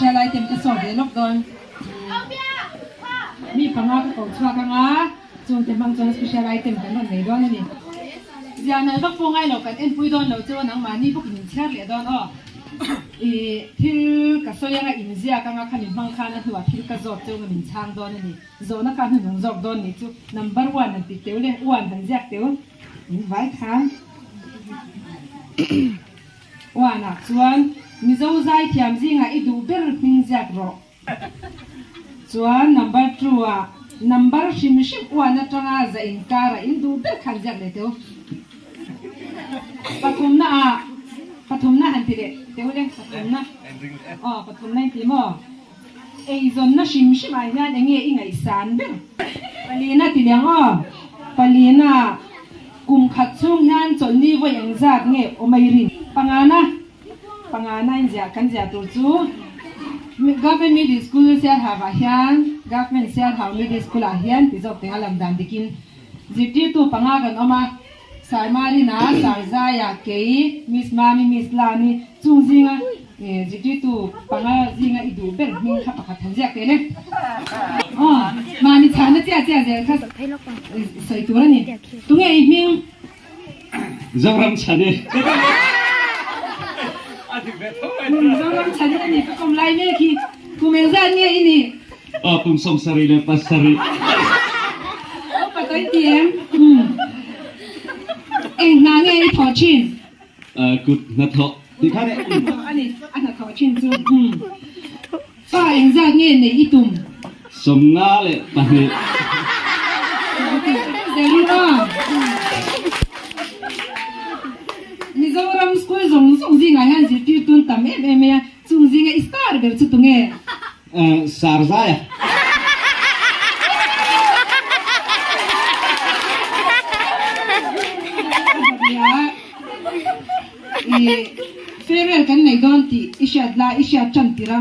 Special item ka sawm ve lawk dawn. Mi panga ka ko chhuak anga chungte hmang chuan special item kan rawn nei dawn a ni. Zia nalh vak pawh ngai lo kan enpui dawn lo chu nangmahni bawkin in chhiar leh dawn aw. I thil ka sawi anga inziak anga khami hmang khan a hnuah thil ka zawt cheu nga min chhang dawn a ni. Zawhna kha hnuhnung zawk dawn nih chu number one han ti teu le one han ziak teu in vai khan one ah chuan Mizo zaithiam zingah i duh ber hming ziak rawh. Chuan number two ah number hrim hrim one atanga za inkar ah in duh ber khan ziak leh teu. Pathumna ah pathumna han ti leh teu le pathumna aw pathumna in ti maw? Eizawnna hrim hrim ah hian enge i ngaihsan ber? Palina ti leh ang aw. Palina kum khat chhung hian chawlhni vawi engzat nge awm a i rin? Pangana Pangana in ziah kan ziah tur chu Government Middle School Sialhau ah hian Government Sialhau Middle School ah hian ti zawk teng a lam dan dikin zirtirtu panga kan awm a, Sarmarina, Sarzaia, Kei, Miss Mami, Miss Lani chung zinga zirtirtu panga zinga i duh ber hming kha pakhat han ziak teh le. Aw, mahni chhahna chiah chiah zel kha sawi tur a ni. Tunge i hming? Zoram chhan i. Zoram chhan i ani ka kawm lai mek hi. Kum engzat nge i nih? Aw kum 77. Upa tawi ti em? Eng hna nge i thawh thin? Kut hnathawh ti kha le. Ani a hnathawh thin chu. Fa engzat nge neih i tum? 52. Mizoram school zawng zawng zingah hian zirtirtu an tam em em mai a, chung zinga i star ber chu tunge? Sarzaia. I farewell kan nei dawn tih i hriat la, i hriat tan tir a,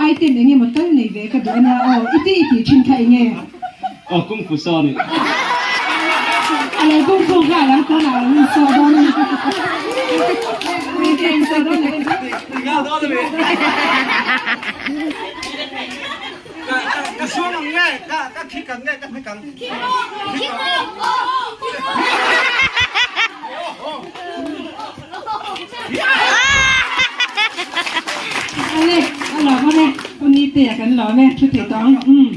item eng emaw tal nei ve ka duh a nia aw, i ti i tih thin kha eng nge? Aw kung fu saw ni. A lo kung fu nghal ang tunah a lo insaw dawn a ni. Ui ka insaw dawn a ni. Ka suang ang nge, ka khik ang nge, ka hnek ang. Ale, a lawm awm e, u Nite a kan lawm e, thu thei tawh ang, umm.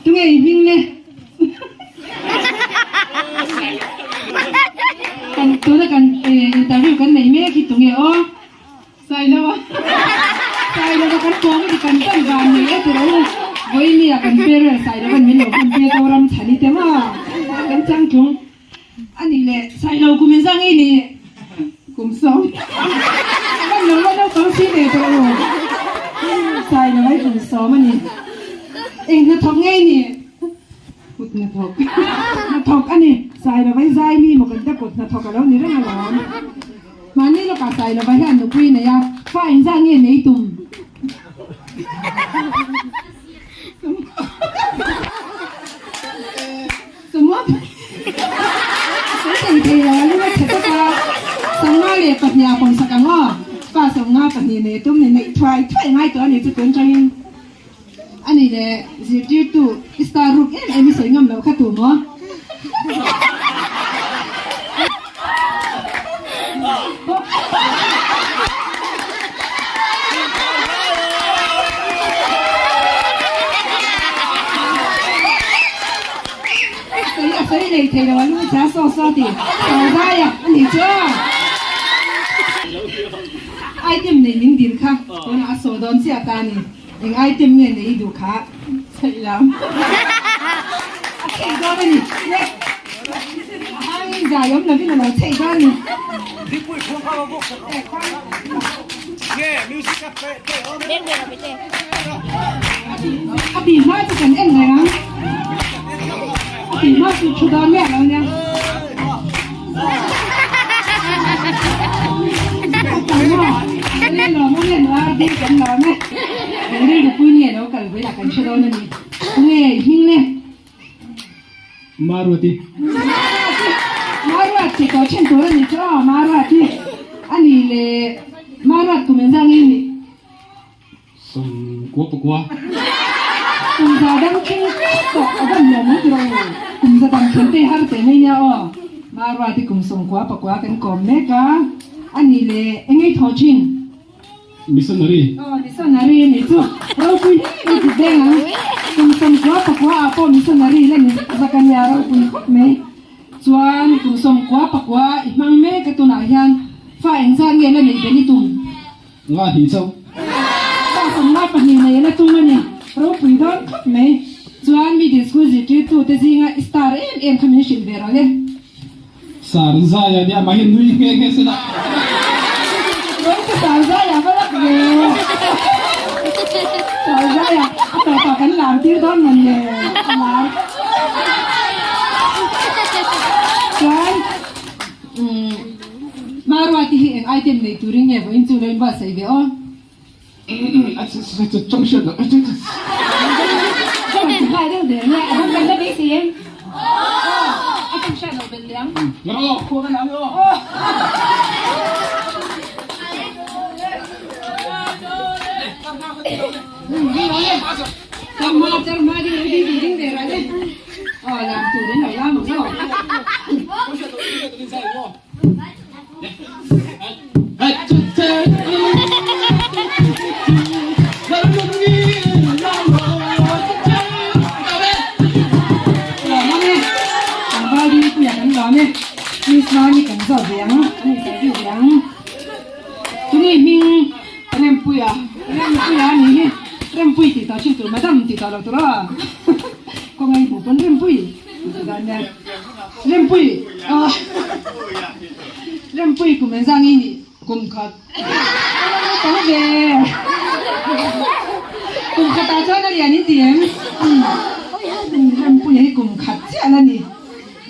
Tunge i hming le? Kan tuna kan interview kan nei mek hi tunge aw? Sailova Sailova kan pawng hi kan tan van ni e tiro Vawinia kan farewell Sailovan min lo hun tir Zoram chhan i te maw kan changtlung a nih le Sailo kum in zang i ni kum sawm kan lo la naupang si ve tawh u Sailova i kum sawm a ni eng hnathawk ngei ni kut hnathawk hnathawk a ni Sailova i zai mi maw kan te kut hnathawk a lo ni reng alawm. Mahni lawkah sai lova hian nupui nei a, fa engzah nge nei tum? Sawi thei thei lo a lu a chhe tawp a, sawmnga leh pahnih a pawmsak ang aw, fa 52 nei tum ni neih thuai thuai ngai tawh a ni chu tun tangin a ni le zirtirtu i star ruk em em i sawi ngam loh kha tu maw? A sawi lei thei lo a lu cha saw saw ti Sauzai a a nih chu a item nei min dil kha tunah a saw dawn chiah ta a ni. Eng item nge nei i duh kha chheih lam a chheih dawn a ni le a hangin zai awm lovin a lo chheih dawn a ni. A tih hma chu kan en reng ang a tih hma chu thu dawn miah lo nia. Maruati. Maruati ko then tur ani chu aw Maruati ani le Maruat kum engzah nge ni? kua. Kum za dang thleng hle tawh a van lawm ang tiraw u. Kum za dang thlen te har teh mai nia aw. Maruati kum 90 pakua kan kawm mek a, a nih leh engei thaw thin? Missionary. Aw missionary a nih chu ropui hle mai tih beng ang. Kum 90 pakua ah pawh missionary la ni zak zak a nia ropui khawp mai. Chuan kum 90 pakua i hmang mek a tunah hian fa engzat nge la neih belh i tum? Nga hnih chauh. Fa 52 nei la tum a ni. Ropui dawn khawp mai. Chuan middle school zirtirtu te zinga i star em em kha min hrilh ve rawh le. Sarzai a nia mah hi nui nghe nghe se la. Rawng ka Sarzai a va lak ve. Sarzai a a tawpah kan lar tir dawn mawn le a lar. Chuan umm Maruati hi eng item nei turin nge vawiin chu lo inbuatsaih ve aw. Rempui kum engzah nge nih? Kum khat. A lo tam ve. Kum khatah chuan a lian in ti em? Rempuia hi kum khat chiah la ni.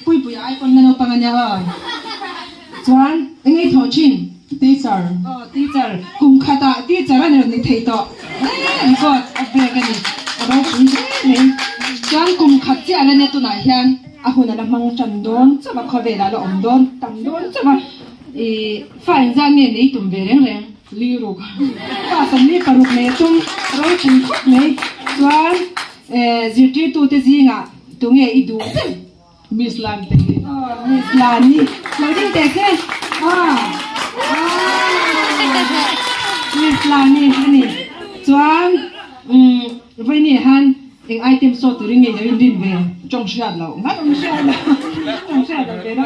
Puipuia ai pawn la naupang a nia aw. Chuan eng ei thawh thin? Teacher. Aw teacher. Kum khatah teacher a ni rawn ni thei tawh. Record a break a ni. A ropui hle mai. Chuan kum khat chiah la nia tunah hian. A hun a la hmang tan dawn chauh a, khawvelah a la awm dawn tam dawn chauh a, ih fa engzat nge nei tum ve reng reng? Li ruk. Fa 46 nei a tum ropui khawp mai. Chuan eh zirtirtute zingah tunge i duh ber? Miss Lan te hi. Aw Miss Lan hi lo ding teh se. Aw Miss Lan hi a ni. Chuan umm vawiin han Eng item saw turin nge lo inrin ve? Tawng hriat loh ngat. Tawng hriat loh. Tawng hriat loh ve lo.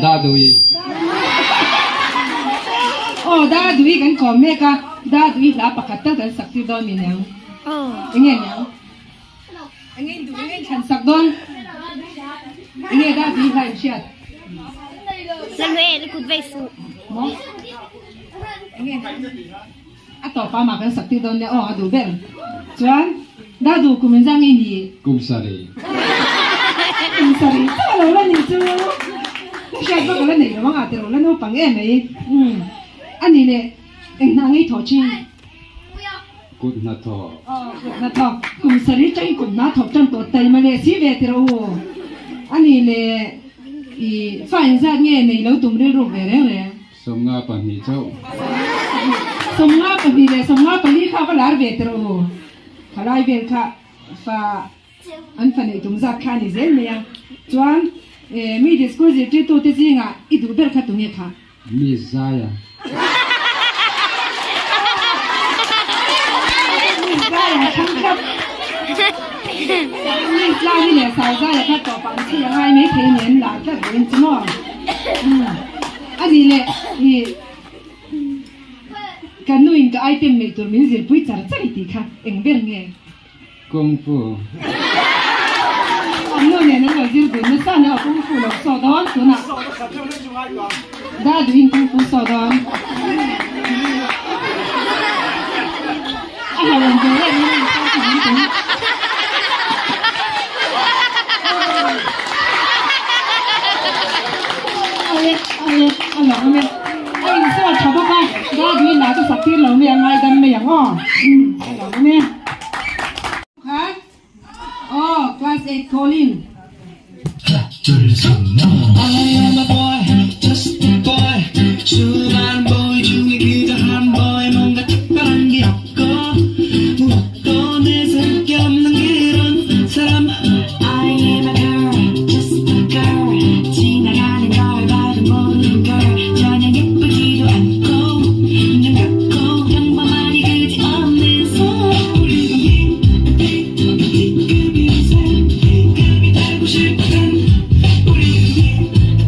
Dadui. Aw Dadui kan kawm mek a, Dadui hla pakhat tal kan sak tir dawn mi niang. Enge niang? Enge in duh enge in thlan sak dawn? Enge Dadui hla in hriat? Maw? Enge? A tawp a mah kan sak tir dawn nia aw a duh ber chuan Dadu kum in zang i ni. Kum sarih. Kum sarih tak a lo la nih chu. Ka hriat vak a la nei lo ang a tiro la naupang em mai. Umm a nih leh eng hna ngei thawh thin. Kut hna thawh. Aw kut hna thawk kum sarih tangin kut hna thawk tan tawh taima leh si ve tiro u. A nih leh i fa engzat nge nei lo tum rilruk ve reng reng. 52 chauh. 52 leh 54 kha va lar ve tawh u. Thalai vel kha fa an fa neih tum zat kha a ni zel mai a. Chuan middle school zirtirtu te zingah i duh ber kha tunge kha? Miss Zaya. Miss Zaya thlang tlat. Miss Lani leh Sir Zaya kha tawpah an chhei a ngai maithei nen lar tlat duhin chu maw? Anih leh i ka nuin ka item neih tur min zirpui char char i tih kha eng ber nge? Kung Fu. An nu nen an lo zir dun nasa a nia, Kung Fu lo saw dawn tunah Daduhin Kung Fu saw dawn. A hlauhawm ve reng mai a ni kung fu lam pawh. Awe awe a lawm e. A insaw tha bawk a, Daduhin lah chu sak tir lo mai a ngaidam mai ang aw. A lawm e. Kha aw class 8 calling. I am a boy, just a boy. 수많은 boy 중에 그저 한 boy. 뭔가 특별한 게 없고 무엇도 내세울 게 없는 그런 사람. I am a girl, just a girl. 지나가는 걸 봐도 모르는 girl. 전혀 예쁘지도 않고 인형 같고 평범하기 그지없는 사람. 우리는 B, B, B급 인생 B급이 되고 싶은 우리는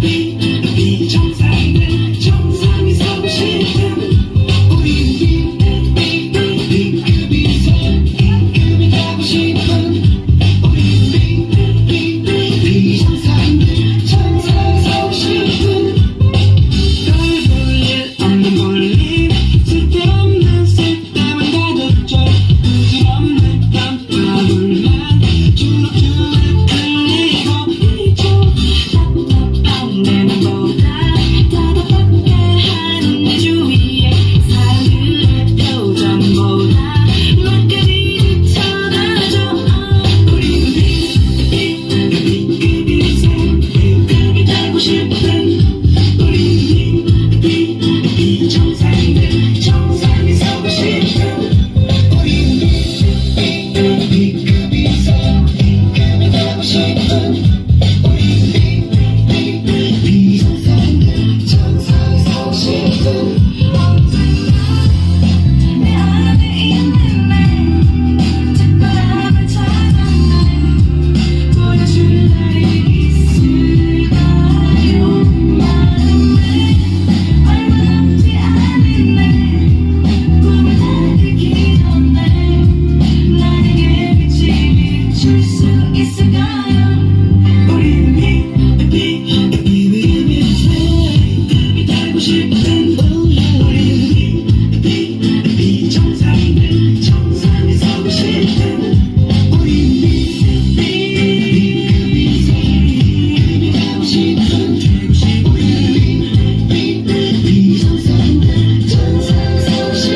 B, B, B 정상들 정상에 서고 싶은 우리는 B, B, B, B급 인생 B급이 되고 싶은 우리는 B, B, B, B 정상들 정상에 서고 싶은 별 볼일 없는 볼일 쓸데없는 쓸데만 가득 부질없는 땀방울만 주룩주룩 흘리고 있죠. 답답한 내 맘보다 더 답답해하는 내 주위에 사람들의 표정보다 나까지 지쳐가죠. 우리는 B, B, B급 인생 B급이 되고 싶은 우리는 B, B, B 정상들 정상에 서고 싶은 우리는 B, B, B급 인생 B급이 되고 싶은 우리는 B, B, B 정상들 정상에 서고 싶은 내 안에 있는 내 특별함을 찾아내 보여줄 날이 있을까요. 마음에 얼마 남지 않은 내 꿈을 다 잃기 전에 나에게 빛이 비출 수 있을까요. 우리는 B, B, B급 인생 B급이 되고 싶은 우리는 B, B, B 정상들 정상에 서고 싶은 우리는 B, B, B급 인생 B급이 되고 싶은 우리는 B, B, B 정상들 정상에 서고 싶은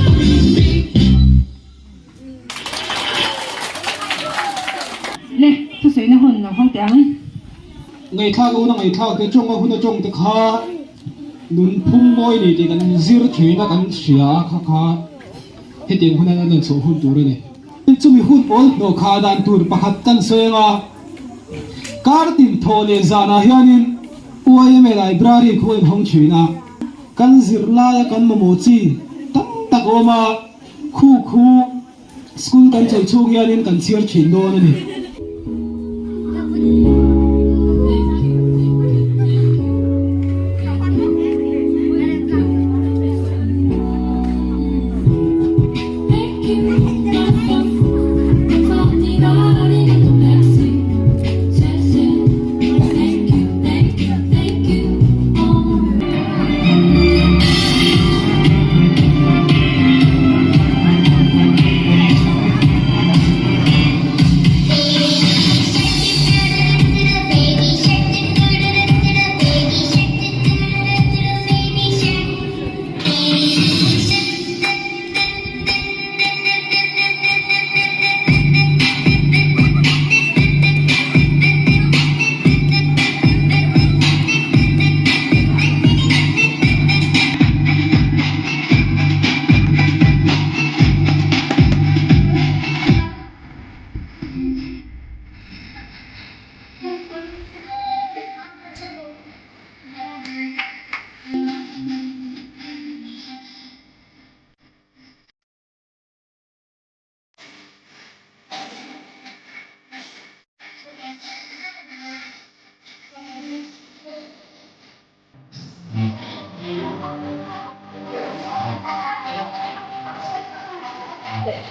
우리는 B Le thusawiina hun lo hawng teh ang. Ngaihthlak a hun a ngaihthlak te tawng a hun a tawng te kha nunphung mawi ni tih kan zir theihna kan hria kha kha hetiang huna an rawn chhuah hun tur a ni. Chumi hun pawl hnawh kha dan tur pakhat kan sawi anga kar tin thaw leh zanah hianin YMA Library khu a inhawng thin a, kan zirlaia kan mamawh chi tam tak a awm a, khu khu School kan chawlh chhung hianin kan chhiar thin dawn a ni. Thank you, 감사합니다. 아리가또 merci. 谢谢 Thank you, thank you, thank you. Oh. Teh.